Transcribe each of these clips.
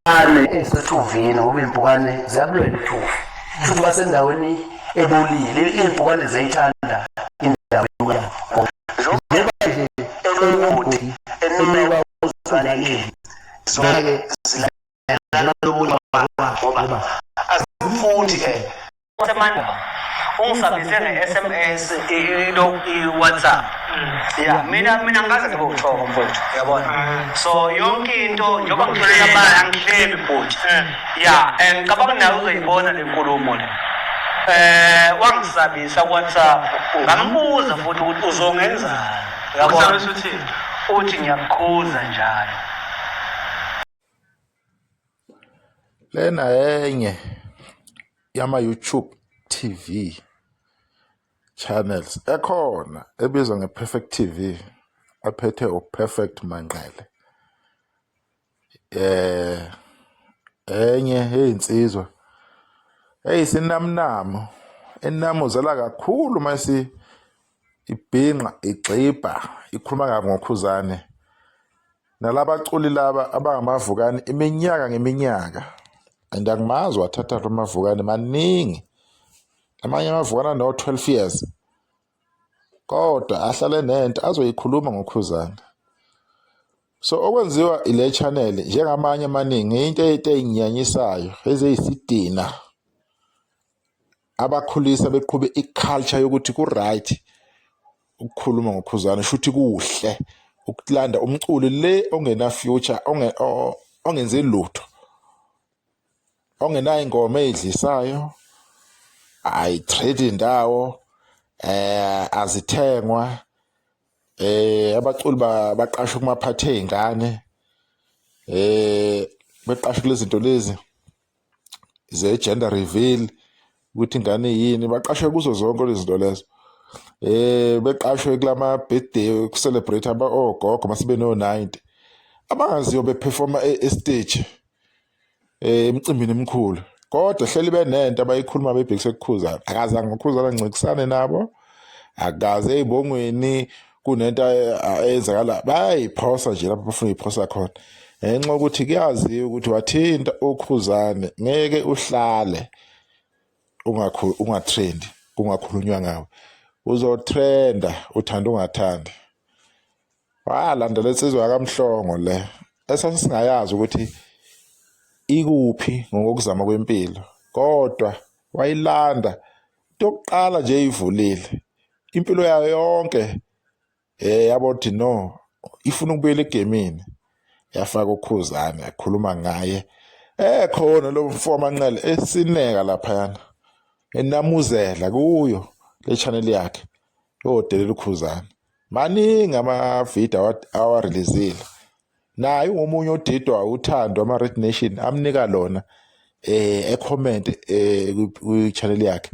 Iy'mpukane ey'sethuvini ngoba iy'mpukane ziyakulwela ithuvi. Futhi basendaweni ebolile, iy'mpukane ziyayithanda indawo enukayo. Njengoba nje enomgodi enuka uzalekile, zona-ke zilandela lomunye ngoba azifuni ke. Semandla ungisabise nge-SMS ilo i-WhatsApp. Ya mina ngikaze ngibe uthoko mfowethu uyabona. So yonke into njengoba ngitholela abantu angihlebi bhuti. Ya and ngicabanga nawe uzoyibona le nkulumo le. Wangisabisa ku-WhatsApp ngambuza futhi ukuthi uzongenzani. Uyabona? Ukusabisa uthini? Uthi ngiyakukhuza njalo. Lena enye yama-YouTube TV channels ekhona ebizwa nge-Perfect TV aphethe uPerfect Manqele. Eh enye yezinsizwa eyisinamnamu enamuzela kakhulu mase ibhinqa igxibha ikhuluma kabi ngoKhuzane. Nalabaculi laba abangamavukane iminyaka ngeminyaka and angimazi wathatha amavukane maningi amanye amavukane ano-12 years kodwa ahlale nento azoyikhuluma ngokhuzane. So okwenziwa ile channel njengamanye amaningi into eyinyanyisayo eziyisidina abakhulisa beqhube i-culture yokuthi ku-right ukukhuluma ngokhuzane shuthi kuhle ukulanda umculi le ongena future ongenzi lutho ongenayo ingoma eyidlisayo ayitrade indawo azithengwa abaculi baqashwe kumaphathi ey'ngane beqashwe kulezi zinto lezi ze-gender reveal ukuthi ingane yini baqashwe kuzo zonke lezi zinto lezo beqashwe kulama birthday ku-celebrate aba ogogo masibe no-90 abangaziyo beperforma e-stage emicimbini emikhulu kodwa hleli benento abayikhuluma bebhekise kukhuzana akaze ngokhuzana ncikisane nabo akaze ey'bongweni kunento eyenzakala bayayiphosa nje lapho bafuna uyiphosa khona ngenxa yokuthi kuyaziwa ukuthi wathinta ukhuzane ngeke uhlale ungathrendi kungakhulunywa ngawe uzotrenda uthanda ungathandi walanda lensizwa yakamhlongo le esasingayazi ukuthi ikuphi ngokuzama kwempilo kodwa wayilanda into yokuqala nje ivulile impilo yayo yonke yabo ukuthi no ifuna ukubuyela egemini yafaka ukhuzane yakhuluma ngaye ekhona lo mfo wamanqele esineka laphayana enamuzela kuyo le channel yakhe yodelela ukhuzane maningi amavidiyo awareleasile naye ungomunye odidwa uthando ama-Red Nation amnika lona e-comment kwi-channel yakhe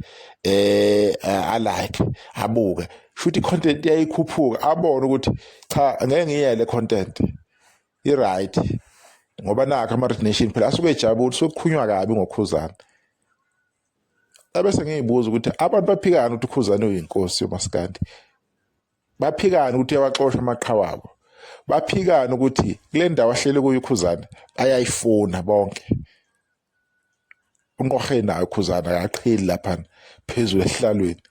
alike abuke shuthi i-content iyayikhuphuka abone ukuthi cha ngeke ngiyele content i-right ngoba nakho ama-Red Nation phela asuke ejabule sokukhulunywa kabi ngokhuzana ebese ngiyibuza ukuthi abantu baphikana ukuthi ukhuzane uyinkosi yomasikandi baphikana ukuthi uyawaxosha amaqhawe abo baphikana ukuthi kule ndawo ahlele kuyo ukhuzane bayayifuna bonke unqohe nayo ukhuzane akaqheli laphana phezulu esihlalweni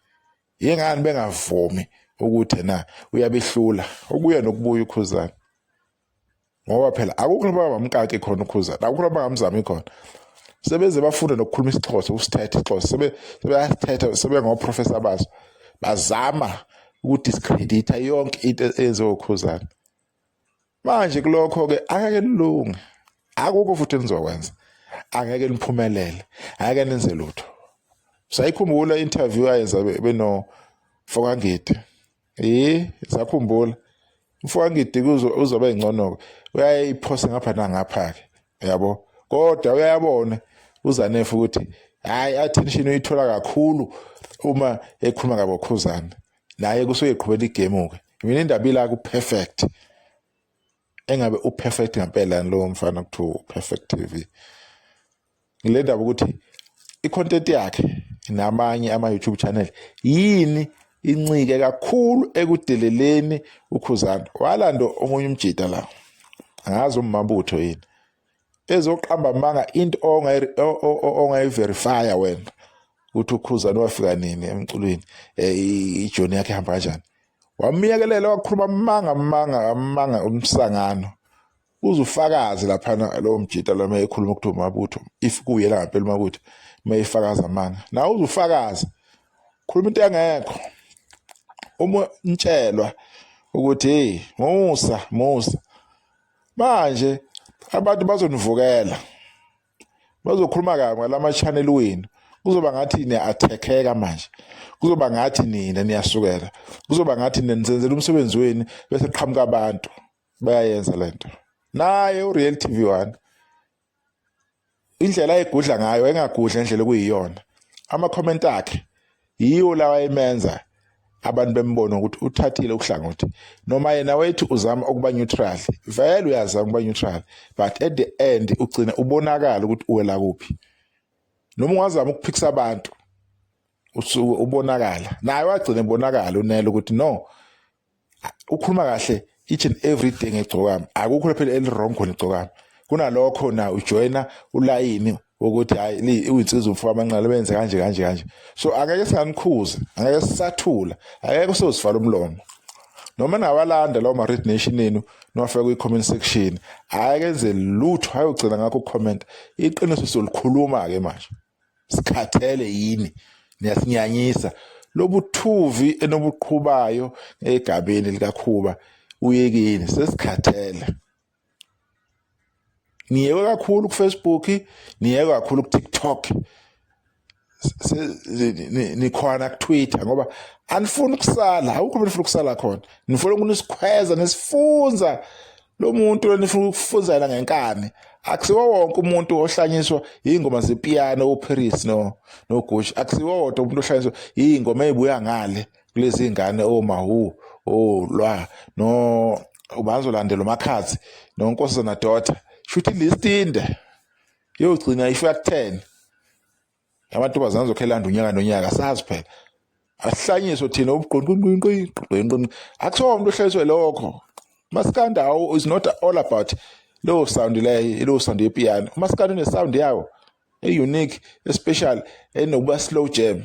yingani bengavumi ukuthi na uyabehlula ukuya nokubuya ukhuzane ngoba phela akukho lapho bamkake khona ukhuzane akukho lapho bangamzami khona sebeze bafunda nokukhuluma isixhosa ukusithetha isixhosa sebe sebeyasithetha sebengoprofessor baso bazama ukudiscredita yonke into eyenziwe ukhuzane manje kulokho-ke angeke nilunge akukho futhi enizokwenza angeke niphumelele angeke nenze lutho sayikhumbula i-interview ayenza beno Fokangidi sakhumbula Mfowangidi uzoba ingcono-ke uyayiphosa ngapha nangapha-ke yabo kodwa uyayabona uzanefu ukuthi hhayi attention uyithola kakhulu uma ekhuluma ngabokhuzane naye kusuke eqhubela igemu-ke mina indaba ila ku-perfect engabe u-perfect ngempela lowo mfana kuthiwa u-perfect TV ngile ndaba ukuthi i-content yakhe namanye ama-YouTube channel yini incike kakhulu ekudeleleni ukhuzana walanda omunye umjita la angazi ummabutho yini Ezoqamba amanga into ongayiverifya wena ukuthi uKhuzani wafika nini emculweni, ijoni yakhe ihamba kanjani. Wamyekelela wakhuluma amanga amanga amanga umsangano. Uzufakaze laphana lowo mjita lo uma ekhuluma ukuthi uMabutho, if kuyena ngempela uMabutho, uma efakaza amanga nawe uzufakaza, khuluma into engekho. Uma ntshelwa ukuthi hey, musa musa, manje abantu bazonivukela, bazokhuluma kabi ngalama channel wenu, kuzoba ngathi niya-attack-eka manje, kuzoba ngathi nina niyasukela, kuzoba ngathi nizenzela umsebenzi wenu, bese qhamuka abantu bayayenza lento. Naye uReal TV 1 indlela ayegudla ngayo engagudla indlela okuyiyona, ama-comment akhe yiwo lawa ayemenza abantu bembone ukuthi uthathile uhlangothi, noma yena wethu uzama ukuba neutral, vele uyazama ukuba neutral, but at the end ugcina ubonakala ukuthi uwela kuphi. Noma ungazama ukuphikisa abantu usuke ubonakala, naye wagcina ebonakala unele ukuthi no, ukhuluma kahle each and every day ngegcokama, akukho phela eli-wrong khona igcokama. Kunalokho na ujoyina ulayini wokuthi hayi uyinsizwa umfo wamanqala benze kanje kanje kanje. So angeke singanikhuze, angeke sisathula, angeke usosivala umlomo. Noma ningawalanda lawo ma-Red Nation enu niwafake kwi-comment section, akenze lutho, ayogcina ngakho uku-comment. Iqiniso siyolikhuluma-ke manje, sikhathele yini, niyasinyanyisa lobuthuvi enobuqhubayo egabeni likaKhuba, uyekeni, sesikhathele. Niyeke kakhulu ku-Facebook, niyeke kakhulu ku-TikTok, nikhona ku-Twitter, ngoba anifuni ukusala, akukho nifuna ukusala khona, nifuna ukunisikhweza nisifunza lo muntu lenifuna ukufunza yena ngenkani. Akusiwo wonke umuntu ohlanyiswa iy'ngoma zepiyano oParis noGucci, akusiwo wodwa umuntu ohlanyiswa iy'ngoma ey'buya ngale kulezi ngane oMahu olwa no ubazolandela uMakhazi noNkosazana Daughter, shuthi list inde yogcina ifika ku-10 amantombazane azokhelanda unyaka nonyaka, sazi phela asihlanyiswe thina ubuqonqinqinqinqinqinqi. Akusiwo umuntu ohlaliswe lokho. Maskandi awu is not all about leyo sound leyo, leyo sound yepiyano. Umaskandi une-sound yawo e-unique, especial, enokuba slow jam.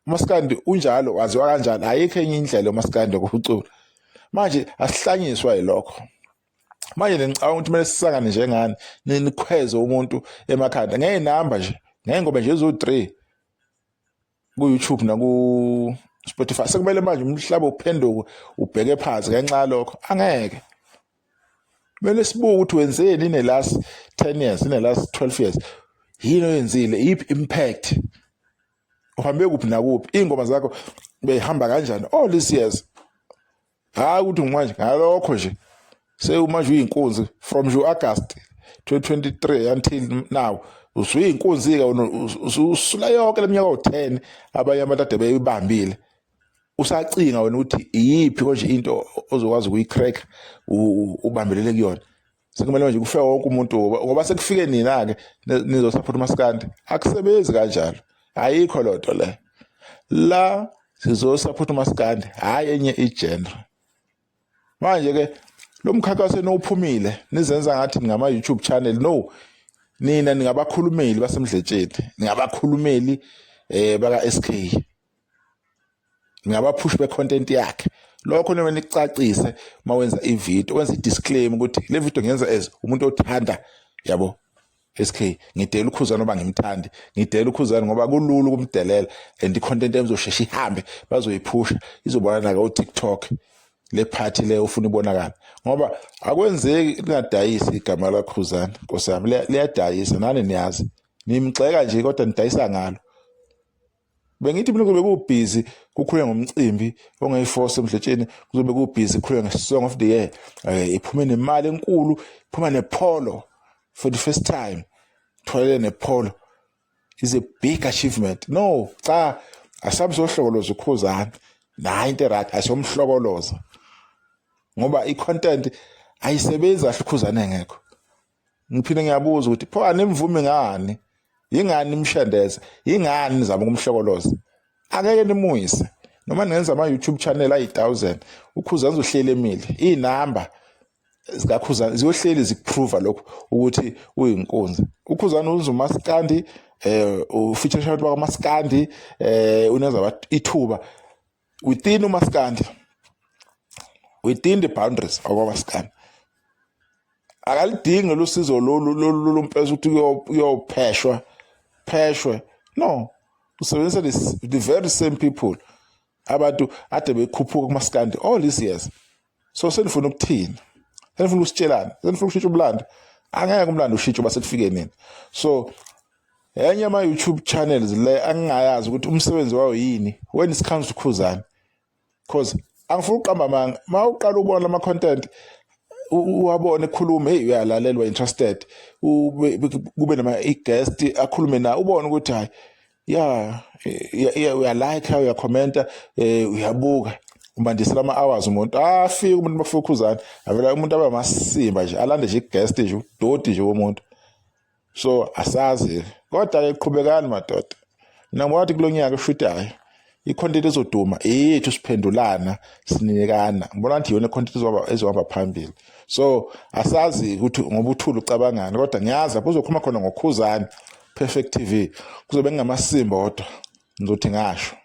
Umaskandi unjalo, waziwa kanjalo, ayikho enye indlela umaskandi yokucula. Manje asihlanyiswa yilokho. Manje ngicabanga ukuthi kumele sisangane njengani, nikhweze umuntu emakhanda ngey'namba nje, ngey'ngoma nje eziwu-3 ku-YouTube naku-Spotify. Sekumele manje umhlaba uphenduke ubheke phansi ngenxa yalokho? Angeke. Kumele sibuke ukuthi wenzeni in the last 10 years, in the last 12 years, yini oyenzile, iyiphi impact, uhambe kuphi nakuphi, iy'ngoma zakho beyihamba kanjani all these years. Hhayi ukuthi manje ngalokho nje sewumanje uyinkunzi from nje u-August 2023 until now usuyinkunzi-ke, usula yonke le minyaka ewu-10 abanye abantu ade beyibambile. Usacinga wena ukuthi iyiphi konje into ozokwazi ukuyi-crack ubambelele kuyona. Sekumele manje kufe wonke umuntu ngoba sekufike nina-ke nizosupport umaskandi? Akusebenzi kanjalo, ayikho loo nto le. La sizosupport umaskandi, hhayi enye i-genre. Manje-ke lo mkhankaso eniwuphumile nizenza ngathi ningama-YouTube channel, no, nina ningabakhulumeli basemdletsheni, ningabakhulumeli baka-SK, ningabaphushi be-content yakhe. Lokho noma nikucacise uma wenza ividiyo, wenza i-disclaimer ukuthi le video ngiyenza as umuntu othanda yabo SK, ngidela uKhuzani ngoba ngimthandi, ngidela uKhuzani ngoba kulula ukumdelela and i-content yami izosheshe ihambe, bazoyiphusha, izobonana ko-TikTok le party le ufuna ibonakala, ngoba akwenzeki lingadayisi igama laKhuzani. Nkosi yami, liyadayisa, nani niyazi, nimgxeka nje kodwa nidayisa ngalo. Bengithi mina kuzobe kubhizi kukhulunywa ngomcimbi ongeyi-force emdletsheni, kuzobe kubhizi kukhulunywa nge-song of the year, iphume nemali enkulu, iphuma nePolo for the first time, tholele nePolo is a big achievement. No, cha, asabe sohlokoloza uKhuzani, nayi into right, asiyomhlokoloza ngoba i-content ayisebenzi kahle uKhuzani engekho. Ngiphinde ngiyabuza ukuthi pho animvumi ngani, yingani nimshendeza, yingani nizama ukumhlokoloza? Angeke nimuyise noma ningenza ama-YouTube channel ayi-1000, uKhuzani uzohleli emile iy'namba. zikakhuzani ziyohleli zikuprova lokho ukuthi uyinkunzi ukhuzani uza umaskandi eh ufeature abantu bakamaskandi eh uneza ithuba within umaskandi within the boundaries okwamaskandi akalidingi lolu sizo lolu lolu lompesa ukuthi uyopheshwa pheshwe no usebenzisa the very same people abantu ade bekhuphuka kumaskandi all these years so senifuna ukuthini senifuna ukusitshelana senifuna ukushintsha umlando angeke umlando ushintshe uba sekufike nini so enye ama-youtube channels le angingayazi ukuthi umsebenzi wayo yini when it comes to khuzani cause angifuni ukuqamba amanga uma uqala ukubona lama content uwabone ekhuluma hey uyalalelwa interested kube nama i-guest akhulume na ubone ukuthi hayi ya uyalike uyakhomenta eh uyabuka umbandisela ama-hours umuntu afike umuntu bafika ukhuzane avela umuntu abe amasimba nje alande nje i-guest nje udoti nje womuntu so asazi kodwa-ke qhubekani madoda mina ngibona ukuthi kulo nyaka eshudayo i-content ezoduma eyethu siphendulana sinikana ngibona ngathi iyona i-content ezohamba phambili so asazi ukuthi ngoba uthule ucabangani kodwa ngiyazi lapho uzokhuluma khona ngokhuzane perfect tv kuzobe kungamasimba kodwa ngizothi ngasho.